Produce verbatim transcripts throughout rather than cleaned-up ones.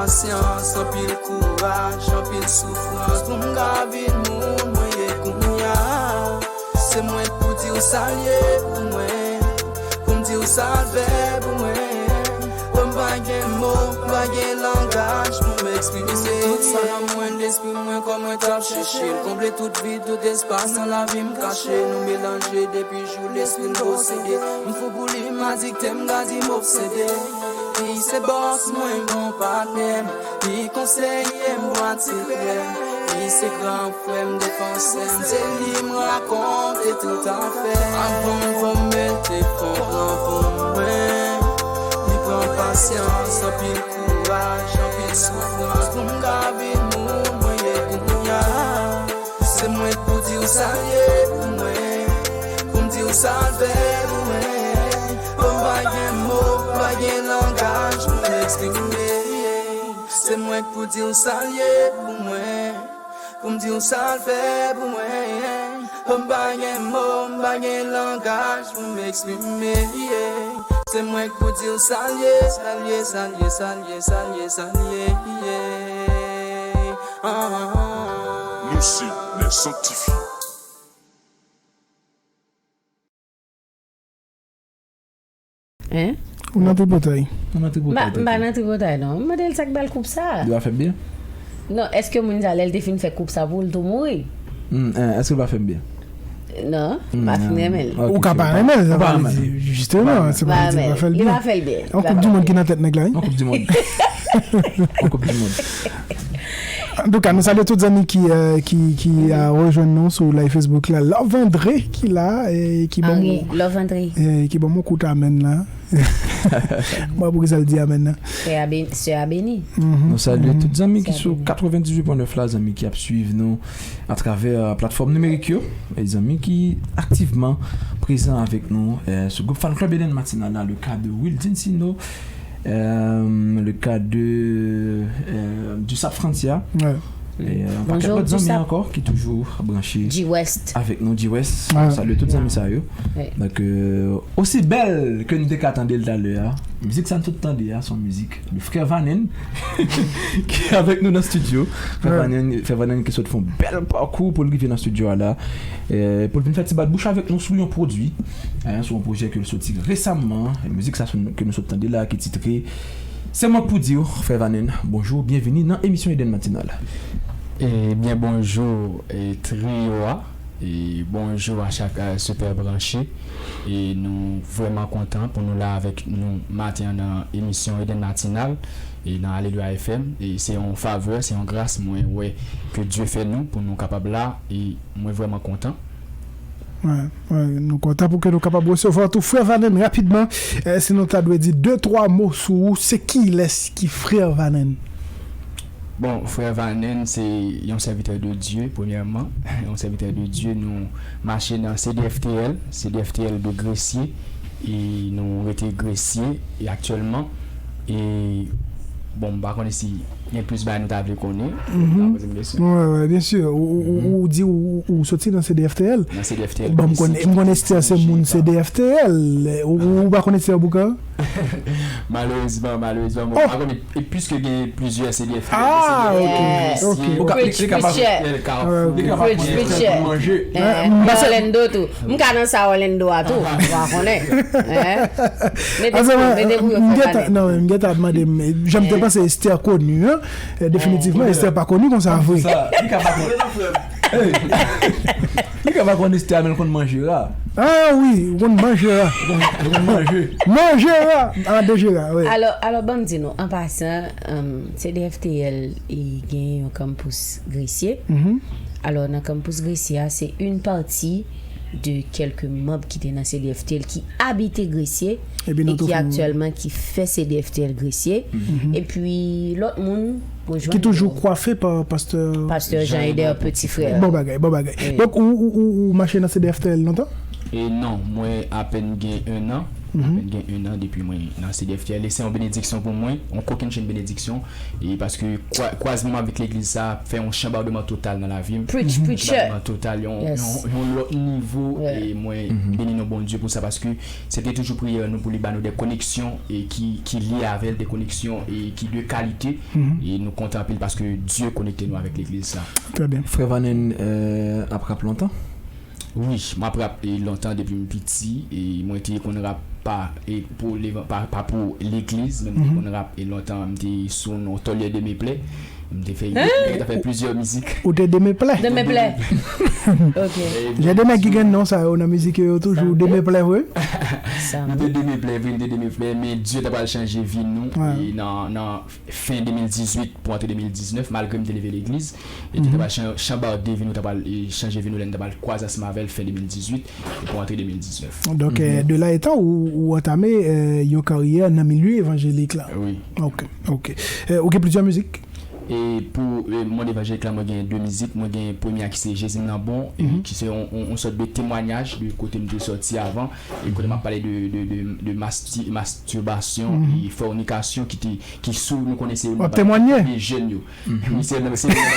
Pasyans, anpil kouraj, anpil soufrans pou m ka vin moun mwen ye kounye a. Se mwen k pou di w sa l ye pou mwen, pou m di w sa l fè pou mwen. Bon, m pa gen mo, m pa gen langaj pou m eksprime tout sa nan mwen, lespri mwen, kò mwen t ap chèche l, konble tout vid, tout espas nan lavi m kache. Nou melanje depi jou lespri m posede. M fou pou li, m adikte, m ka di m obsede. Li se bòs mwen, bon patnè m. Li konseye m, bwat sekrè m. Li se gran frè m, defansè m. Se li m rakonte tout afè. Avan m vòmèt e fon pran pou mwen. Li pran pasyans, anpil kouraj, anpil soufrans pou m ka vin moun mwen ye kounye a. Se mwen k pou di w sa l ye pou mwen, pou m di w sa l fè pou mwen. Bon, m pa gen mo, m pa gen langaj pou m eksprime. Se mwen k pou di w sa l ye pou mwen, pou m di w sa l fè pou mwen. Bon, m pa gen mo, m pa gen langaj pou m eksprime. Se mwen k pou di w sa l ye, sa l ye, sa l ye, sa l ye, sa l ye, sa l ye, sa l ye. Ah, ah, ah. Nous sommes les sanctifiés. Hein? Ou nan tripotay. Ou nan tripotay, M pa, m pa nan tripotay, non. M mande l sa k ba l koup sa. Li pa fè m byen? Non, èske moun sa, lè l te fin fè koup sa pou l tou mouri? Hmm, eh, èske l pa fè m byen? Non, m pa fin renmen l. Ok, ou ka pa renmen l, sa pa vle di, jisteman, se pa vle di li pa fè l byen. Li pa fè l byen. Yon koup di mond ki nan tèt nèg la, wi. Yon koup di mond. Yon koup di mond. Antouka, nou salye tout zanmi ki, euh, ki, ki, euh, rejwenn nou sou live Facebook la. Love André ki la, e ki ban Henry, nou, Love André. E ki ban nou kout amèn la. Mwen pou ki sa l di amèn nan. Frè a beni, sè a beni. Nou salye tout zanmi ki sou katrevendizuit pwen nèf la, zanmi ki ap swiv nou atravè, euh, platfòm nimerik yo, e zanmi ki aktivman prezan avèk nou, euh, sou gwoup fan club Eden Matinal la, le ka de Wildin Sino, euh, le ka de, euh, Dusap Francia. Ouais. E, euh, yon pakèt lòt zanmi ankò ki toujou branche avèk nou, G West. Salye tout zanmi sa yo. Donk, euh, osi bèl ke nou te ka tande l talè a, mizik sa n sot tande a, se yon mizik de Frè Vanen ki avèk nou nan estidyo. Frè Vanen, Frè Vanen ki sot fè yon bèl pakou pou l rive nan estidyo a la. E, pou l vin fè ti bat bouch avèk nou sou yon pwodui, hein, sou yon pwojè ke l soti resaman. E mizik sa ke nou sot tande la ki titre Se mwen k pou di w, Frè Vanen, bonjou, byenvini nan emisyon Eden Matinal. Ebyen, bonjou, e, triyo a, e bonjou a chak, e, sipè branche. E nou vrèman kontan pou nou la avèk nou maten an nan emisyon Eden Matinal, e nan Aleluya F M. E se yon favè, se yon gras mwen wè ke Dye fè nou pou nou kapab la, e mwen vrèman kontan. Wi, wi, nou kontan pou ke nou kapab resevwa tou Frè Vanen rapidman. Eh, si nou ta dwe di de, twa mo sou ou, se kilès ki Frè Vanen? Bon, Frè Vanen se yon sèvitè de Dye, premyèman. Yon sèvitè de Dye, nou mache nan C D F T L, C D F T L de Gresye, e nou rete Gresye, e aktyèlman, e, bon, m pa konnen si gen plis bagay nou ta vle konnen. Ou ta poze m kesyon. Wi, wi, byen si. Ou, ou, ou, ou di ou, ou soti nan C D F T L. Nan C D F T L. Bon, m konnen, m konnen Esther se moun C D F T L. Ou, ou pa konnen Esther Boucan? Malerezman, malerezman, mwen pa konnen. E piske gen plizyè C D F T L, ah, ok, ok. Li ka pa konnen Esther Carrefour. Li ka pa konnen Esther manje. Gen Orlando tou. M ka nan sa Orlando a tou, ou pa konnen. Hein? Mete pou yo, mete pou yo fè pale. Non, men m gentan ap mande, jan m te panse Esther koni, hein? Eh, definitivman, Esther pa koni konsa vre. Li ka pa konnen. Li ka pa konnen Esther, men l konn manje ra. Ah wi, ou konn manje ra. Ou konn manje. Manje ra, ah, de jera, wi. Alò, alò, ban m di nou, an pasan, um, C D F T L, e, gen yon kanpous Gresye. Alò, nan kanpous Gresye a, se yon pati de kèlke manm ki te nan C D F T L ki abite Gresye e ki aktyèlman ki fè C D F T L Gresye. Epi lòt moun rejwenn ki toujou kwafe pa pastè, pastè Jean Eder Petit Frère. Bon bagay, bon bagay. Wi. Donk, ou, ou, ou, ou mache nan C D F T L lontan? E non, mwen apèn gen en an. Apèn gen en an depi mwen nan C D F T L, e se yon benediksyon pou mwen, yon kokennchenn benediksyon, e paske kwa- kwazman m avèk legliz sa a fè yon chanbardman total nan lavi m. Preach, preacher. Chanbardman total, yon, yon, yon lòt nivo, e mwen beni non Bondye pou sa, paske se te toujou priyè nou pou li ba nou de koneksyon e ki, ki lye avè l, de koneksyon e ki de kalite, e nou kontan anpil paske Dye konekte nou avèk legliz sa. Trè byen. Frè Vanen, euh, ap rap lontan? Wi, m ap rap, e, lontan depi m piti, e mwen te konn rap pa, e, pou levan- pa, pa pou legliz, men m te konn rap, e, lontan, m te sou non Tòlyè Demeplè, m te fè, m te fè plizyè mizik. Ou te Demeplè? Demeplè. Ok. Jan de nèg ki gen non sa yo nan mizik yo, yo toujou Demeplè vre. M te Demeplè vre, m te Demeplè, men Dye ta pral chanje vi nou, e nan, nan fen de mil dizuit pou antre de mil diznèf, malgre m te leve legliz, e Dye ta pral chan- chanbardé vi nou, ta pral, e, chanje vi nou lè n ta pral kwaze ansanm avè l fen de mil dizuit e pou antre de mil diznèf. Donk, euh, de la etan, ou, ou antame, euh, yon karyè nan milye evanjelik la. Wi. Ok, ok. Euh, ou gen plizyè mizik? E pou, e, mond evanjelik la, mwen gen de mizik. Mwen gen premye a ki se Jezi m nan bon, e ki se yon, yon, yon sòt de temwanyaj de kote m te sòti avan, e kote m ap pale de, de, de, de masti- mastirbasyon e fònikasyon ki te, ki sou, nou konnen se youn nan bagay ki kenbe jèn yo. Wi, se youn nan, se youn nan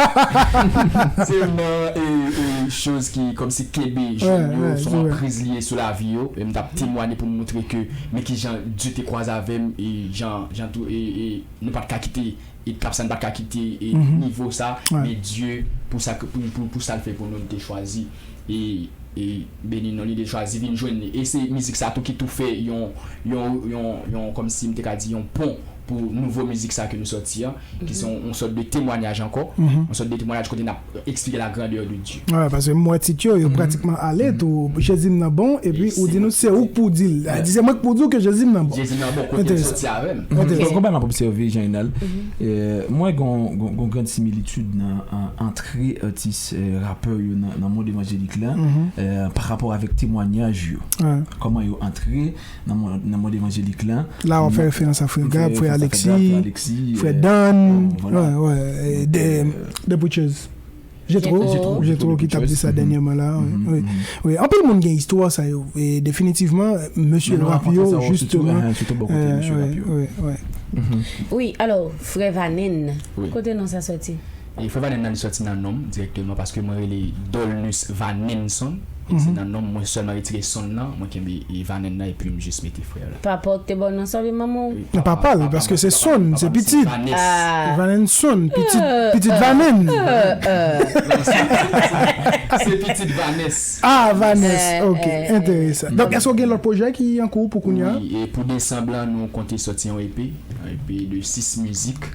bagay- se youn nan, e, e, choz ki kòmsi kenbe jèn yo, se yon anpriz li ye sou lavi yo, e m t ap temwanye pou m montre ke men kijan Dye te kwaze avè m, e jan, jan tou, e, e nou pa t ka kite etap sa, n pa t ka kite, e, nivo sa, men Dye, pou sa, pou, pou, pou sa l fè pou nou, li te chwazi, e, e beni non li, li te chwazi vin jwenn li. E se mizik sa tou ki tou fè yon, yon, yon, yon, kòmsi m te ka di, yon pon pou nouvo mizik sa ke nou sòti an, ki se yon, yon sòt de temwanyaj ankò, yon sòt de temwanyaj kote n ap eksplike la grandeur de Dye. Wi, paske m wè tit yo, yo pratikman ale tou. Jezi m nan bon, epi ou di nou se ou k pou di l. Di se mwen k pou di w ke Jezi m nan bon. Jezi m nan bon, kote l sòti avè m. Enteresan. Donk, konpa n ap obsève, Jean Renald, euh, mwen gen yon, gen, gen yon grann similitid nan, an, antre atis, euh, rapè yo nan, nan mond evanjelik la, euh, pa rapò avèk temwanyaj yo. Kòman yo antre nan mond, nan mond evanjelik la. La, w ap fè referans a Frè Gab, Frè Alexis, Frè Dan, wi, wi, e de, de Preachers. Jetro, Jetro ki t ap di sa dènyèman la, wi, wi. Anpil moun gen istwa sa yo, e definitivman, mesye rap yo, jisteman, wi, wi. Wi, alò, Frè Vanen, kote non sa sòti? E Frè Vanen nan, li sòti nan non m dirèkteman, paske mwen rele Dolnus Vanenson. E se nan non m, mwen sèlman retire son nan, mwen kenbe e Vanen nan, epi m jis mete Frè la. Papa w te ba w non sa oubyen manman w? Nan papa l, paske se son, se pitit. Vanenson, pitit, pitit Vanen. Non, se, se, se pitit Vanès. Ah, Vanès, ok, enteresan. Donk, èske w gen lòt pwojè ki an kou pou kounye a? Wi, e pou desanm lan, nou konte sòti yon E P, yon E P de sis mizik.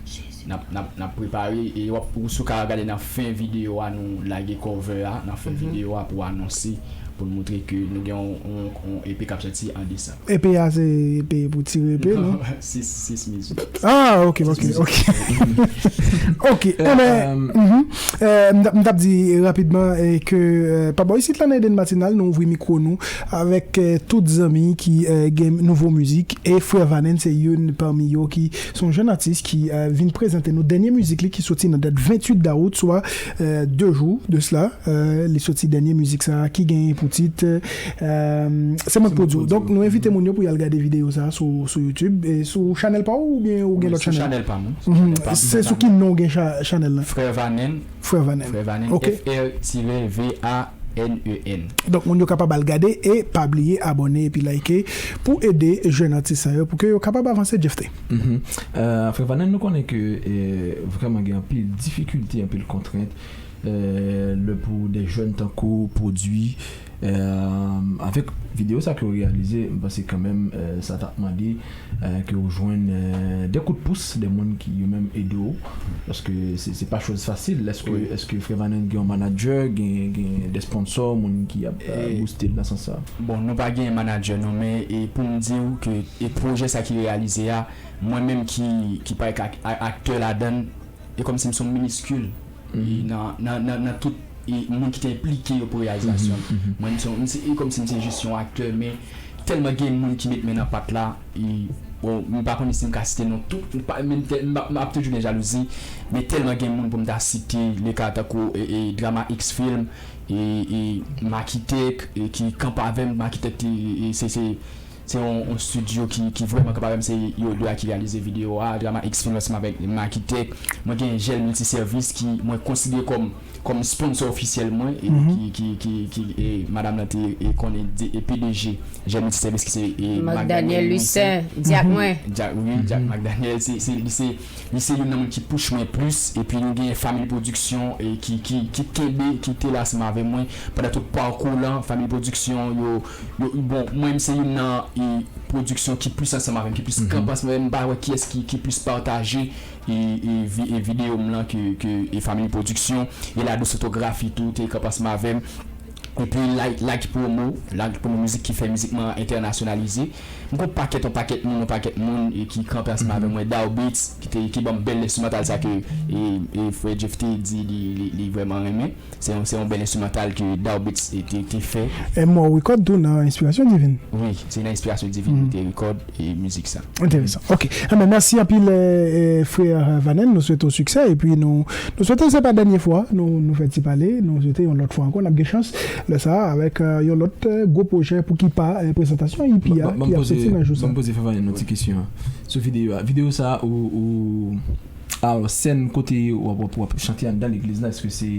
N ap, n ap, n ap prepare, e w ap, ou si w ka gade nan fen videyo a, nou lage cover a, nan fen videyo a pou anonse, pou n montre ke nou gen yon, yon, yon E P k ap sòti an desanm. E P a se E P pou tire E P, non? Sis, sis mizik. Ah, ok, ok, ok. Ok, enben, euh, m t ap, m t ap di rapidman, eh, ke, euh, pa bò isit la nan Eden Matinal, nou ouvri mikwo nou avèk, euh, tout zanmi ki, euh, gen nouvo mizik, e Frè Vanen se youn pami yo ki se yon jèn atis ki, euh, vin prezante nou dènye mizik li ki soti nan dat venntuit dawout, swa, euh, de jou de sla. Euh, li soti dènye mizik sa ki genyen pou tit, euh, Se mwen k pwodui w. Donk, nou envite moun yo pou y al gade videyo sa sou, sou YouTube. E sou chanèl pa w oubyen ou gen lòt chanèl? Sou chanèl pa mwen. Se sou ki non w gen cha-, chanèl la? Frè Vanen. Frè Vanen. Frè Vanen, ok. F R tire V A N E N. Donk, moun yo kapab al gade e pa bliye abòne epi like pou ede jèn atis sa yo pou ke yo kapab avanse, Jephté. Euh, Frè Vanen, nou konnen ke, eh, vrèman gen anpil difikilte, anpil kontrent, eh, lè pou de jèn tankou w pwodui, eh, avèk videyo sa ke w reyalize, m panse kanmenm, eh, sa t ap mande, eh, ke w jwenn, eh, de kout pous, de moun ki yo menm ede w, paske se, se pa choz fasil. Èske, èske Frè Vanen gen yon manadjè, gen, gen de sponsò, moun ki ap, eh, booste l nan sans sa? Bon, nou pa gen manadjè, non, men, e pou m di w ke, e pwojè sa ki reyalize a, mwen menm ki, ki parèt ak, a-, aktè ladan l, e kòmsi m se yon miniskil, e nan, nan, nan, nan tout, e moun ki te enplike yo pou reyalizasyon l. Mwen, m se, m se, e kòmsi m se jis yon aktè, men tèlman gen moun ki met men nan pat la, e, bon, m pa konnen si m ka site non tout, m pa, men tèl-, m pa, m ap toujou gen jalouzi, men tèlman gen moun pou m ta site, le ka tankou, e, e, Drama X Film, e, e, Makitèk, e, ki kanpe avè m, Makitèk, e, e, se, se, Se yon, yon studio ki, ki vrèman kanpe avè m, se yo de a ki reyalize videyo a, Drama X Film ansanm avèk Makitech. Mwen gen Jel Multiservice ki mwen konsidere kòm, kòm sponsor ofisyèl mwen, e ki, ki, ki, ki, e madanm nan te, e konnen, e P D G Jel Multiservice ki se, e Marc Daniel Lucin, Dyak mwen. Dyak, wi, Dyak Marc Daniel, se, se, li se, li se youn nan moun ki push mwen plis, epi nou gen Family Production, e ki, ki, ki kenbe, ki te la ansanm avè mwen pandan tout pakou lan, Family Production, yo, yo, bon, mwen menm se youn nan, e, pwodiksyon ki plis ansanm avè m, ki plis kanpe ansanm avè m, m pa wè kiyès ki, ki plis pataje, e, e, vi-, e videyo m lan ke, ke, e Family Production, e La Douce Orthography tou, te kanpe ansanm avè m. Epi Like, Like Promo, Like Promo Mizik ki fè mizik mwen entènasyonalize. M gon pakèt, yon pakèt moun, yon pakèt moun, e ki kanpe ansanm avè mwen, Daw Beats, ki te, ki ban m bèl enstrimantal sa ke, e, e frè Jeff te di li, li, li vrèman renmen. Se yon, se yon bèl enstrimantal ke Daw Beats, e, te, te fè. E Mo Record tou nan Inspirasyon Divin. Wi, se nan Inspirasyon Divin nou te record, e, mizik sa. Enteresan. Ok. Enben, mèsi anpil, e, e, frè Vanen. Nou swete w siksè. Epi nou, nou swete se pa dènye fwa nou, nou fè ti pale. Nou swete yon lòt fwa ankò, n ap gen chans lè sa a avèk, e, yon lòt, e, gwo pwojè pou ki pa, e, prezantasyon E P a ki ap soti nan jou sa. Ban m poze frè Vanen yon ti kesyon sou videyo a. Videyo sa a, ou, ou, alò, sèn kote w ap, w ap, w ap chante anndan legliz la, èske se,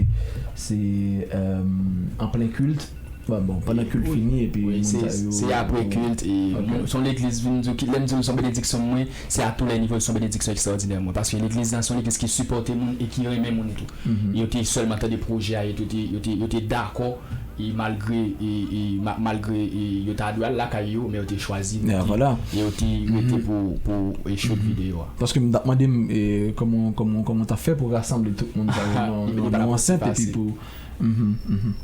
se, e, an plen kilt? Bon, bon, pandan kilt fini, epi wi, moun se, sa yo, se apre kilt, e, ok, moun, se yon legliz, vin di w ki, lè m di w se yon benediksyon mwen, se a tou lè nivo, se yon benediksyon ekstraòdinè mwen, paske legliz la se yon legliz ki sipòte moun e ki renmen moun tou. Yo te sèlman tande pwojè a, yo te, yo te, yo te dakò, e malgre, e, e, ma-, malgre, e, yo ta dwe al lakay yo, men yo te chwazi vini, e yo te rete pou, pou, e, shoot videyo a. Paske m t ap mande m, e, kòman, kòman, kòman w t ap fè pou rasanble tout moun sa yo nan, nan yon ansent, epi pou Mhm, mhm.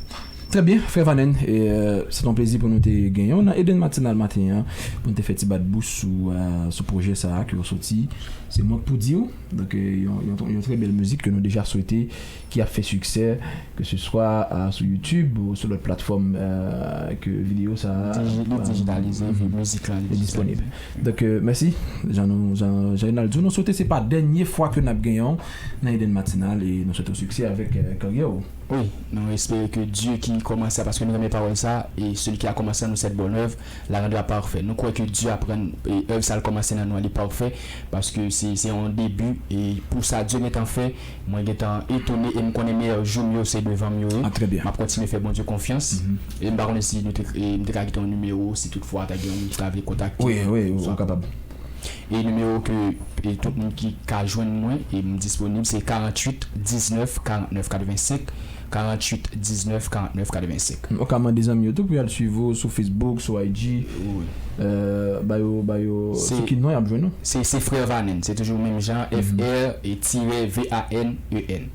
Trè byen, frè Vanen, e, e, se t on plezi pou nou te genyen w nan Eden Matinal maten an, pou n te fè ti bat bouch sou, e, sou pwojè sa a ke w soti. Se mwen k pou di w. Donk, e, yon, yon, yon trè bèl mizik ke nou deja swete, ki ap fè siksè, ke se swa, e, sou YouTube ou sou lòt platfòm, e, ke videyo sa a, li dijitalize, epi mizik la, li disponib. Donk, e, mèsi. Jan nou, jan, jan Rinald di w, nou swete se pa dènye fwa ke n ap genyen w nan Eden Matinal, e nou swete w siksè avèk, e, karyè w. Wi, nou espere ke Dye ki kòmanse a, paske nou renmen pawòl sa, e celui qui a commencé en nous cette bonne œuvre la rendra parfaite. Nou kwè ke Dye ap rann, e, èv sa l kòmanse nan nou an, li pafè, paske se, se yon debi, e pou sa Dye gentan fè, mwen gentan etone, e m konnen meyè jou m yo se devan m yo ye. A, trè byen. M ap kontinye fè Bondye konfyans, e m pa konnen si nou te, e m te ka kite yon nimewo, si toutfwa ta gen yon moun ki ta vle kontakte m. Wi, wi, ou kapab. E nimewo ke, e tout moun ki ka jwenn mwen, e m disponib, se karanntuit diznèf karannèf katrevensenk, karanntuit diznèf karannèf katrevensenk. Ou ka mande zanmi yo tou pou y al swiv ou sou Facebook, sou I G. Wi. E, ba yo, ba yo, sou ki non y ap jwenn ou? Se, se Frè Vanen, se toujou menm jan, F R e tirè V A N E N.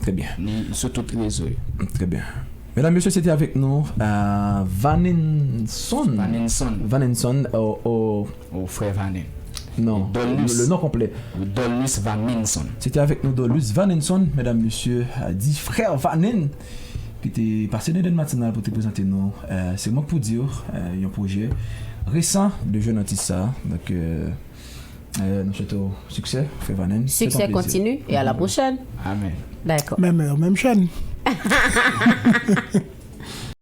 Trè byen. Ni sou tout rezo yo. Trè byen. Medam, mesye, se te avèk nou, e, Vanenson. Vanenson. Vanenson, o, o, O, frè Vanen. Non, Dolnus. Le, le nom complet. Dolnus Vanenson. Se te avèk nou Dolnus Vanenson, medam, mesye, e, di frè Vanen, ki te pase nan Eden Matinal pou te prezante nou, e, se mwen k pou di w, e, yon pwojè resan de jèn atis sa. Donk, e, e, nou swete w siksè, frè Vanen. Siksè kontini, e a la pwochèn. Amèn. Dakò. Menm è, menm chèn.